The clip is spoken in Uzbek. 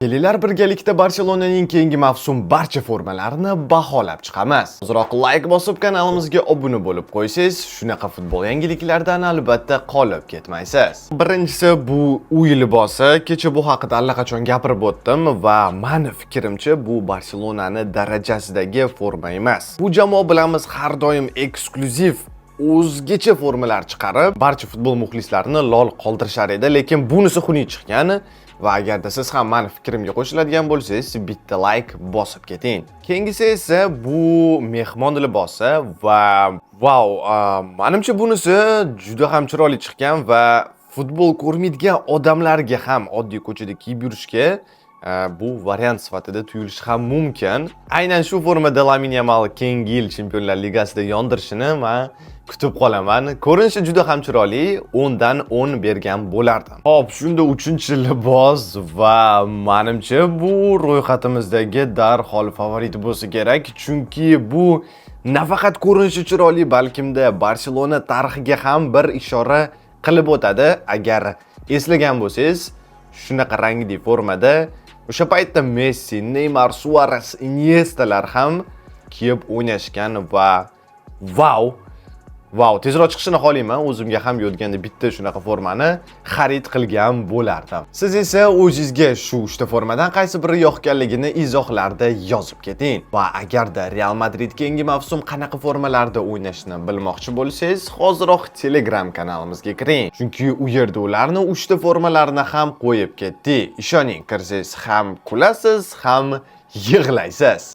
Kelinglar, birgalikda Barselonaning keyingi mavsum barcha formalarini baholab chiqamiz. Ozroq layk bosib, kanalimizga obuna bo'lib qo'ysangiz, shunaqa futbol yangiliklaridan albatta qolib ketmaysiz. Birinchisi bu uy libosi. Kecha bu haqida allaqachon gapirib o'tdim va mani fikrimcha, bu Barselonani darajasidagi forma emas. Bu jamoa, bilamiz, har doim eksklyuziv, o'zgacha formalar chiqarib, barcha futbol muxlislarini lol qoldirishar edi, lekin bunisi xunuk chiqqan va agarda siz ham mani fikrimga qo'shiladigan bo'lsangiz, bitta layk bosib keting. Keyingisi esa bu mehmon libosi va vau, manimcha, bunisi juda ham chiroyli chiqqan va futbol ko'rmaydigan odamlarga ham oddiy ko'chada kiyib yurishga bu variant sifatida tuyulishi ham mumkin. Aynan shu formada Lamin Yamal keyingi yil Chempionlar Ligasida yondirishini man kutib qolaman. Ko'rinishi juda ham chiroyli, 10 dan 10 bergan bo'lardim. Xo'p, shunda uchinchi libos va manimcha, bu ro'yxatimizdagi darhol favorit bo'lsa kerak, chunki bu nafaqat ko'rinishi chiroyli, balkimda Barselona tarixiga ham bir ishora qilib o'tadi. Agar eslagan bo'lsangiz, shunaqa rangli formada o'sha paytda Messi, Neymar, Suares, Iniestalar ham kiyib o'ynashgan va vau! Vau, tezroq chiqishini xohlayman. O'zimga ham yotganda bitta shunaqa formani xarid qilgan bo'lardim. Siz esa o'zingizga shu uchta formadan qaysi biri yoqganligini izohlarda yozib keting. Va agarda Real Madrid keyingi mavsum qanaqa formalarda o'ynashini bilmoqchi bo'lsangiz, hoziroq Telegram kanalimizga kiring. Chunki u yerda ularni uchta formalarini ham qo'yib ketdik. Ishoning, kirsangiz ham kulasiz, ham yig'laysiz.